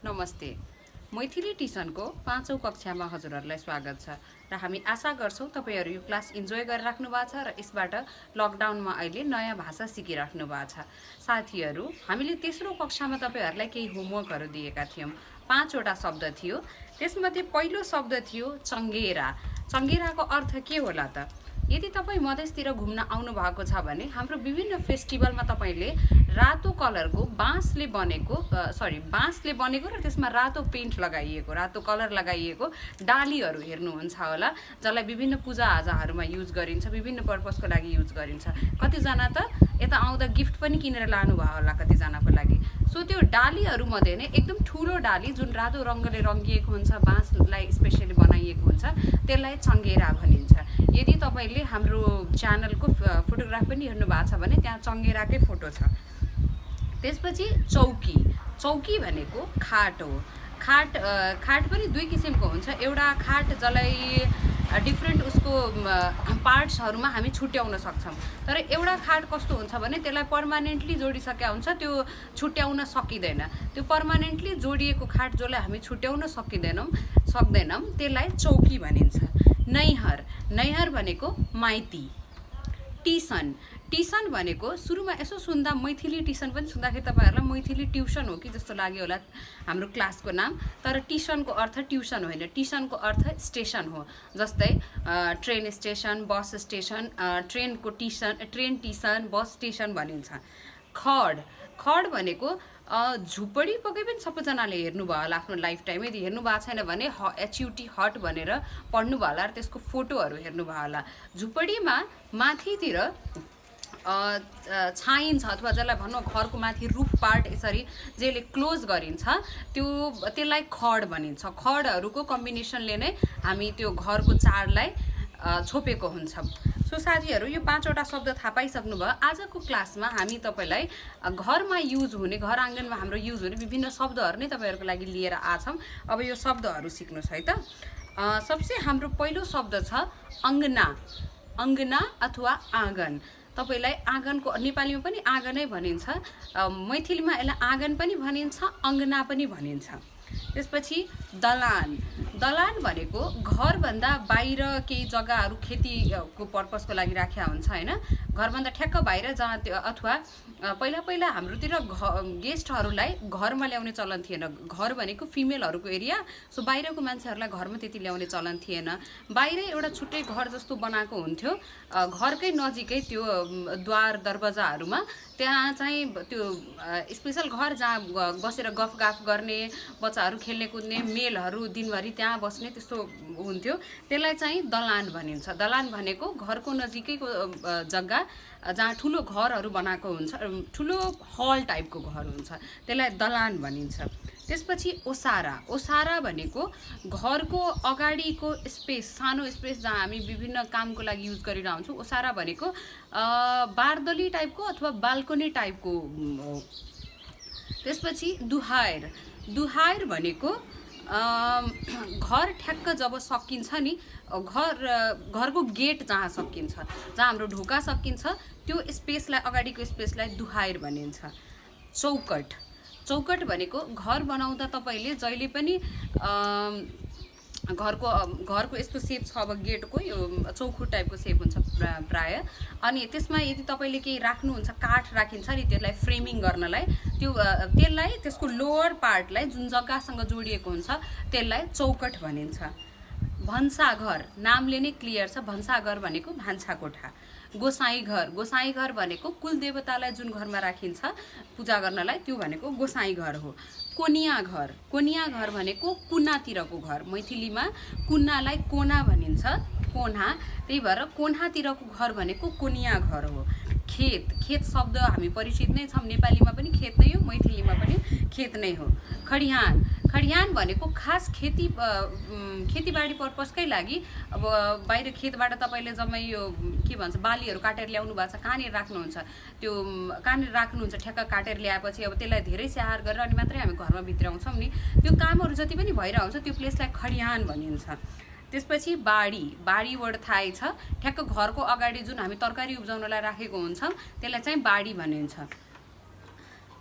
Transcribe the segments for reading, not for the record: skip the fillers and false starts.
नमस्ते। मैथिली ट्युसनको 5औं कक्षामा हजुरहरूलाई स्वागत छ र हामी आशा गर्छौँ तपाईहरू यो क्लास इन्जोय गरिराख्नु भएको छ र यसबाट लकडाउनमा अहिले नयाँ भाषा सिकिराख्नु भएको छ। साथीहरू, हामीले तेस्रो कक्षामा तपाईहरूलाई केही होमवर्कहरू दिएका थियौँ। 5वटा शब्द थियो। त्यसमध्ये पहिलो शब्द थियो चङ्गेरा। चङ्गेराको अर्थ के होला त? यदि तपाईँ मधेसतिर घुम्न आउनु भएको छ भने हाम्रो विभिन्न फेस्टिभलमा तपाईँले रातो कलरको बाँसले बनेको र त्यसमा रातो पेन्ट लगाइएको, रातो कलर लगाइएको डालीहरू हेर्नुहुन्छ होला, जसलाई विभिन्न पूजाआजाहरूमा युज गरिन्छ, विभिन्न पर्पजको लागि युज गरिन्छ। कतिजना त यता आउँदा गिफ्ट पनि किनेर लानुभयो होला कतिजनाको लागि। सो त्यो डालीहरूमध्ये नै एकदम ठुलो डाली जुन रातो रङ्गले रङ्गिएको हुन्छ, बाँसलाई स्पेसली बनाइएको हुन्छ, त्यसलाई चङ्गेरा भनिन्छ। यदि तपाईँले हाम्रो च्यानलको फोटोग्राफ पनि हेर्नु भएको छ भने त्यहाँ चङ्गेराकै फोटो छ। त्यसपछि चौकी। चौकी भनेको खाट हो। खाट पनि दुई किसिमको हुन्छ। एउटा खाट जसलाई डिफ्रेन्ट उसको पार्ट्सहरूमा हामी छुट्याउन सक्छौँ, तर एउटा खाट कस्तो हुन्छ भने त्यसलाई पर्मानेन्टली जोडिसकेका हुन्छ, त्यो छुट्याउन सकिँदैन। त्यो पर्मानेन्टली जोडिएको खाट जसलाई हामी छुट्याउन सक्दैनौँ त्यसलाई चौकी भनिन्छ। नैहर भनेको माइती। टिसन भनेको सुरुमा यसो सुन्दा मैथिली टिसन पनि सुन्दाखेरि तपाईँहरूलाई मैथिली ट्युसन हो कि जस्तो लाग्यो होला हाम्रो क्लासको नाम, तर टिसनको अर्थ ट्युसन होइन। टिसनको अर्थ स्टेसन हो। जस्तै train station, bus station, train station, bus station भनिन्छ। खड भनेको झुपडी पक्कै पनि सबैजनाले हेर्नुभयो होला आफ्नो लाइफ टाइम। यदि हेर्नु भएको छैन भने HUT हट भनेर पढ्नुभयो होला र त्यसको फोटोहरू हेर्नुभयो होला। झुपडीमा माथितिर छाइन्छ अथवा जसलाई भनौँ घरको माथि रुफ पार्ट यसरी जसले क्लोज गरिन्छ त्यसलाई खड भनिन्छ। खडहरूको कम्बिनेसनले नै हामी त्यो घरको चाडलाई छोपेको हुन्छौँ। सो साथीहरू, यो 5वटा शब्द थाहा पाइसक्नुभयो। आजको क्लासमा हामी तपाईँलाई घरमा युज हुने, घर आँगनमा हाम्रो युज हुने विभिन्न शब्दहरू नै तपाईँहरूको लागि लिएर आछौँ। अब यो शब्दहरू सिक्नुहोस् है त। सबसे हाम्रो पहिलो शब्द छ अङ्गना अथवा आँगन। तपाईँलाई आँगनको नेपालीमा पनि आँगनै भनिन्छ, मैथिलीमा यसलाई आँगन पनि भनिन्छ, अङ्गना पनि भनिन्छ। त्यसपछि दलान भनेको घरभन्दा बाहिर केही जग्गाहरू खेतीको पर्पजको लागि राखेका हुन्छ होइन। घरभन्दा ठ्याक्क बाहिर जहाँ त्यो अथवा पहिला हाम्रोतिर गेस्टहरूलाई घरमा ल्याउने चलन थिएन। घर भनेको फिमेलहरूको एरिया, सो बाहिरको मान्छेहरूलाई घरमा त्यति ल्याउने चलन थिएन। बाहिरै एउटा छुट्टै घर जस्तो बनाएको हुन्थ्यो, घरकै नजिकै त्यो द्वार दरवाजाहरूमा। त्यहाँ चाहिँ त्यो स्पेसल घर जहाँ बसेर गफगाफ गर्ने, बच्चाहरू खेल्ने कुद्ने, मेलहरू दिनभरि त्यहाँ बस्ने त्यस्तो हुन्थ्यो। त्यसलाई चाहिँ दलान भनिन्छ। दलान भनेको घरको नजिकैको जग्गा जहाँ ठुलो घरहरू बनाएको हुन्छ, ठुलो हल टाइपको घर हुन्छ, त्यसलाई दलान भनिन्छ। त्यसपछि ओसारा भनेको घरको अगाडिको स्पेस, सानो स्पेस जहाँ हामी विभिन्न कामको लागि युज गरेर आउँछौँ। ओसारा भनेको बारदली टाइपको अथवा बाल्कनी टाइपको हो। त्यसपछि दुहाएर भनेको घर ठ्याक्क जब सकिन्छ नि, घरको गेट जहाँ सकिन्छ, जहाँ हाम्रो ढोका सकिन्छ, त्यो स्पेसलाई, अगाडिको स्पेसलाई दुहाएर भनिन्छ। चौकट भनेको घर बनाउँदा तपाईँले जहिले पनि घरको यस्तो सेप छ, अब गेटको यो चौखुट टाइपको सेप हुन्छ प्राय। अनि त्यसमा यदि तपाईँले केही राख्नुहुन्छ, काठ राखिन्छ नि त्यसलाई फ्रेमिङ गर्नलाई, त्यसलाई त्यसको लोवर पार्टलाई जुन जग्गासँग जोडिएको हुन्छ त्यसलाई चौकट भनिन्छ। भन्साघर नामले नै क्लियर छ। भन्साघर भनेको भान्साकोठा। गोसाई घर भनेको कुलदेवतालाई जुन घरमा राखिन्छ पूजा गर्नलाई, त्यो भनेको गोसाई घर हो। कोनिया घर भनेको कुनातिरको घर। मैथिलीमा कुनालाई कोना भनिन्छ, कोना। त्यही भएर कोनातिरको घर भनेको कोनिया घर हो। खेत शब्द हामी परिचित नै छौँ। नेपालीमा पनि खेत नै हो, मैथिलीमा पनि खेत नै हो। खडिहान भनेको खास खेतीबाडी पर्पजकै लागि। अब बाहिर खेतबाट तपाईँले जम्मै यो के भन्छ बालीहरू काटेर ल्याउनु भएको छ, कहाँनिर राख्नुहुन्छ ठ्याक्क काटेर ल्याएपछि अब त्यसलाई धेरै स्याहार गरेर अनि मात्रै हामी घरमा भित्राउँछौँ नि, त्यो कामहरू जति पनि भइरहेको हुन्छ त्यो प्लेसलाई खडिहान भनिन्छ। त्यसपछि बाडी वर्ड थाहै छ। ठ्याक्क घरको अगाडि जुन हामी तरकारी उब्जाउनलाई राखेको हुन्छौँ त्यसलाई चाहिँ बाडी भनिन्छ।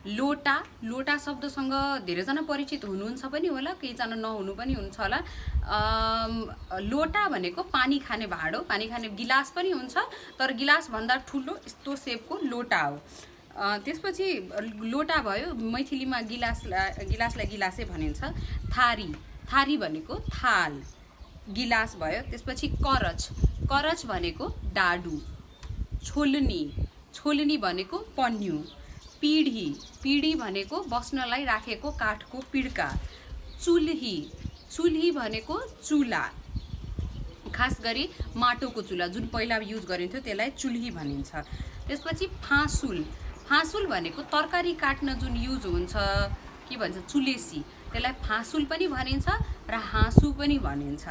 लोटा, लोटा शब्दसँग धेरैजना परिचित हुनुहुन्छ पनि होला, केहीजना नहुनु पनि हुन्छ होला। लोटा भनेको पानी खाने भाँडो, पानी खाने गिलास पनि हुन्छ, तर गिलासभन्दा ठुलो यस्तो सेपको लोटा हो। त्यसपछि लोटा भयो, मैथिलीमा गिलासलाई गिलासै भनिन्छ। थारी, थारी भनेको थाल, गिलास भयो। त्यसपछि करच, करच भनेको डाडु। छोल्नी, छोल्नी भनेको पन्यु। पिँढी, पिँढी भनेको बस्नलाई राखेको काठको पिड्का। चुल्ही, चुल्ही भनेको चुला, खास गरी माटोको चुला जुन पहिला युज गरिन्थ्यो त्यसलाई चुल्ही भनिन्छ। त्यसपछि फाँसुल, फाँसुल भनेको तरकारी काट्न जुन युज हुन्छ, के भन्छ, चुलेसी, त्यसलाई फाँसुल पनि भनिन्छ र हाँसु पनि भनिन्छ।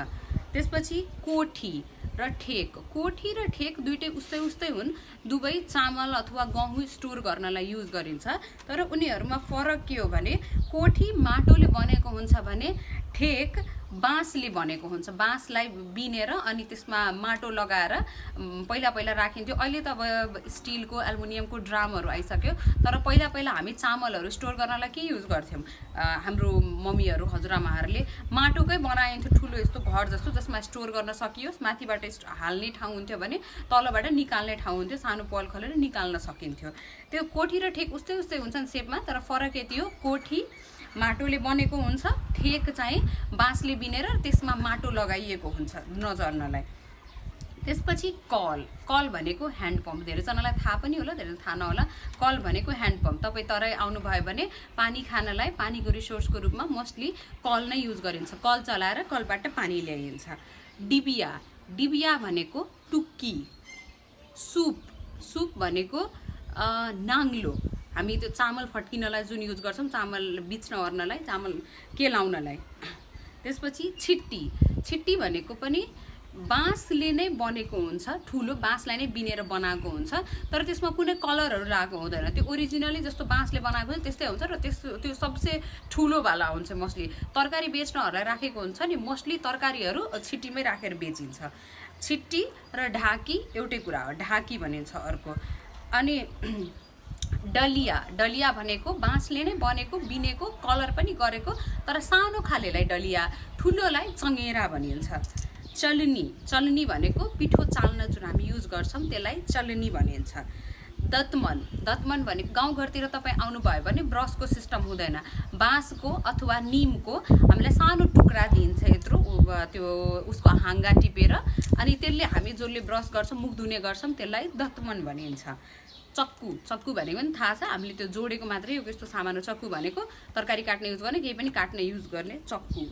त्यसपछि कोठी र ठेक, कोठी र ठेक दुईटै उस्तै उस्तै हुन्, दुवै चामल अथवा गहुँ स्टोर गर्नलाई युज गरिन्छ। तर उनीहरूमा फरक के हो भने कोठी माटोले बनेको हुन्छ भने ठेक बाँसले बनेको हुन्छ। बाँसलाई बिनेर अनि त्यसमा माटो लगाएर पहिला पहिला राखिन्थ्यो। अहिले त अब स्टिलको एल्युमिनियमको ड्रामहरू आइसक्यो, तर पहिला पहिला हामी चामलहरू स्टोर गर्नलाई के युज गर्थ्यौँ, हाम्रो मम्मीहरू हजुरआमाहरूले माटोकै बनाइन्थ्यो ठुलो यस्तो घर जस्तो, जसमा स्टोर गर्न सकियोस्। माथिबाट हाल्ने ठाउँ हुन्थ्यो भने तलबाट निकाल्ने ठाउँ हुन्थ्यो, सानो पल खोलेर निकाल्न सकिन्थ्यो। त्यो कोठी र ठेक उस्तै उस्तै हुन्छन् सेपमा, तर फरक यति हो, कोठी माटोले बनेको हुन्छ, ठेक चाहिँ बाँसले बिनेर त्यसमा माटो लगाइएको हुन्छ नजर्नलाई। त्यसपछि कल, कल भनेको ह्यान्डपम्प, धेरैजनालाई थाहा पनि होला, धेरै थाहा नहोला। कल भनेको ह्यान्डपम्प, तपाईँ तराई आउनुभयो भने पानी खानलाई पानीको रिसोर्सको रूपमा मोस्टली कल नै युज गरिन्छ। कल चलाएर कलबाट पानी ल्याइन्छ। डिबिया, डिबिया भनेको टुक्की। सुप, सुप भनेको नाङ्लो, हामी त्यो चामल फट्किनलाई जुन युज गर्छौँ, चामल बिच्न ओर्नलाई, चामल केलाउनलाई। त्यसपछि छिट्टी, छिट्टी भनेको पनि बाँसले नै बनेको हुन्छ, ठुलो बाँसलाई नै बिनेर बनाएको हुन्छ, तर त्यसमा कुनै कलरहरू लगाएको हुँदैन। त्यो ओरिजिनली जस्तो बाँसले बनाएको हुन्छ त्यस्तै हुन्छ, र त्यो सबसे ठुलोवाला हुन्छ। मोस्टली तरकारी बेच्नहरूलाई राखेको हुन्छ नि, मोस्टली तरकारीहरू छिट्टीमै राखेर बेचिन्छ। छिट्टी र ढाकी एउटै कुरा हो, ढाकी भनिन्छ अर्को। अनि डलिया, डलिया भनेको बाँसले नै बनेको, बिनेको, कलर पनि गरेको, तर सानो खालेलाई डलिया, ठुलोलाई चङ्गेरा भनिन्छ। चलनी, चलनी भनेको पिठो चाल्न जुन हामी युज गर्छौँ त्यसलाई चलनी भनिन्छ। दतमन, दतमन भनेको गाउँघरतिर तपाईँ आउनुभयो भने ब्रसको सिस्टम हुँदैन, बाँसको अथवा निमको हामीलाई सानो टुक्रा दिइन्छ यत्रो, त्यो उसको हाँगा टिपेर, अनि त्यसले हामी जसले ब्रस गर्छौँ, मुख धुने गर्छौँ, त्यसलाई दतमन भनिन्छ। चक्कु, चक्कु भनेको पनि थाहा छ, हामीले त्यो जोडेको मात्रै हो, यस्तो सामानो चक्कु भनेको तरकारी काट्ने युज गर्ने, केही पनि काट्ने युज गर्ने चक्कु।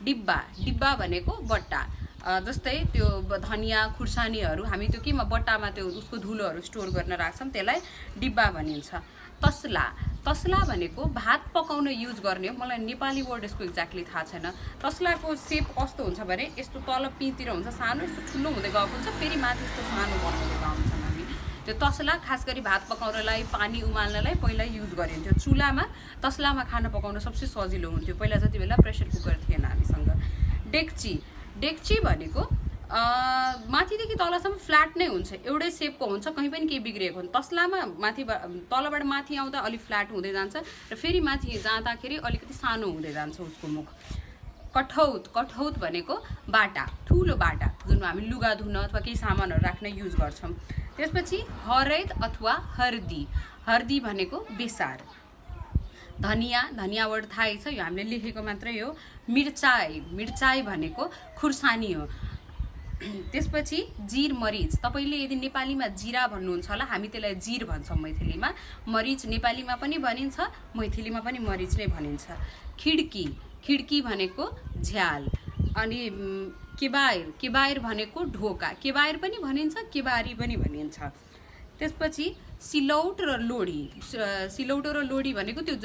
डिब्बा, डिब्बा भनेको बट्टा, जस्तै त्यो धनियाँ खुर्सानीहरू हामी त्यो केमा बट्टामा त्यो उसको धुलोहरू स्टोर गर्न राख्छौँ, त्यसलाई डिब्बा भनिन्छ। तसला, तसला भनेको भात पकाउन युज गर्ने हो, मलाई नेपाली वर्ड यसको एक्ज्याक्टली थाहा छैन। तसलाको सेप कस्तो हुन्छ भने यस्तो तल पिँतिर हुन्छ, सानो यस्तो ठुलो हुँदै गएको हुन्छ, फेरि माथि यस्तो सानो बनाउँदै गएको हुन्छ। त्यो तसला खास गरी भात पकाउनलाई, पानी उमाल्नलाई पहिला युज गरिन्थ्यो। चुलामा तसलामा खाना पकाउन सबसे सजिलो हुन्थ्यो पहिला, जति बेला प्रेसर कुकर थिएन हामीसँग। डेक्ची, डेक्ची भनेको माथिदेखि तलसम्म फ्ल्याट नै हुन्छ, एउटै सेपको हुन्छ, कहीँ पनि केही बिग्रिएको हुन्छ। तसलामा तलबाट माथि आउँदा अलिक फ्ल्याट हुँदै जान्छ र फेरि माथि जाँदाखेरि अलिकति सानो हुँदै जान्छ उसको मुख। कठौत, कठौत भनेको बाटा, ठुलो बाटा जुन हामी लुगा धुन अथवा केही सामानहरू राख्न युज गर्छौँ। त्यसपछि हरैद अथवा हर्दी, हर्दी भनेको बेसार। धनियाँ, धनियाँ वर्ड थाहै छ, यो हामीले लेखेको मात्रै हो। मिर्चाई, मिर्चाई भनेको खुर्सानी हो। त्यसपछि जिर मरिच, तपाईँले यदि नेपालीमा जिरा भन्नुहुन्छ होला, हामी त्यसलाई जिर भन्छौँ मैथिलीमा। मरिच नेपालीमा पनि भनिन्छ, मैथिलीमा पनि मरिच नै भनिन्छ। खिड्की, खिड्की भनेको झ्याल। अनि केबायर, केबायर भनेको ढोका, केबायर पनि भनिन्छ, केबारी पनि भनिन्छ। त्यसपछि सिलौट र लोढी, सिलौटो र लोढी भनेको त्यो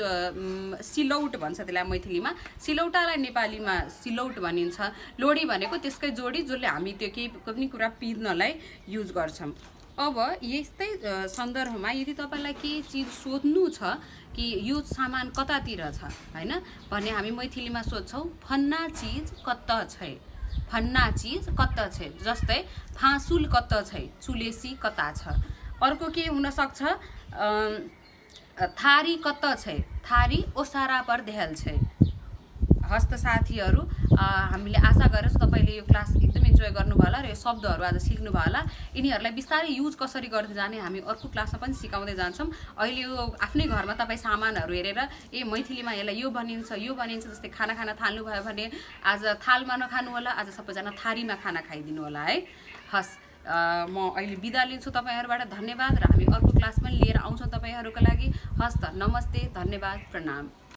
सिलौट भन्छ त्यसलाई मैथिलीमा, सिलौटालाई नेपालीमा सिलौट भनिन्छ। लोढी भनेको त्यसकै जोडी जसले हामी त्यो केही पनि कुरा पिस्नलाई युज गर्छौँ। अब यस्तै सन्दर्भमा यदि तपाईँलाई केही चिज सोध्नु छ कि यो सामान कतातिर छ हैन भने हामी मैथिलीमा सोध्छौँ फन्ना चिज कता छै, फन्ना चिज कता छै। जस्तै फाँसुल कता छै, चुलेसी कता छ। अर्को के हुन सक्छ, थारी कत छै, थारी ओसारा पर देहल छै। हस् त साथीहरू, हामीले आशा गरेछौँ तपाईँले यो क्लास एकदम इन्जोय गर्नुभयो होला र यो शब्दहरू आज सिक्नुभयो होला। यिनीहरूलाई बिस्तारै युज कसरी गर्दै जाने हामी अर्को क्लासमा पनि सिकाउँदै जान्छौँ। अहिले यो आफ्नै घरमा तपाईँ सामानहरू हेरेर मैथिलीमा यसलाई यो बनिन्छ जस्तै खाना खान थाल्नुभयो भने आज थालमा नखानु होला, आज सबैजना थारीमा खाना खाइदिनु होला है। हस्, म अहिले बिदा लिन्छु तपाईँहरूबाट। धन्यवाद, र हामी अर्को क्लास पनि लिएर आउँछौँ तपाईँहरूको लागि। हस् त, नमस्ते, धन्यवाद, प्रणाम।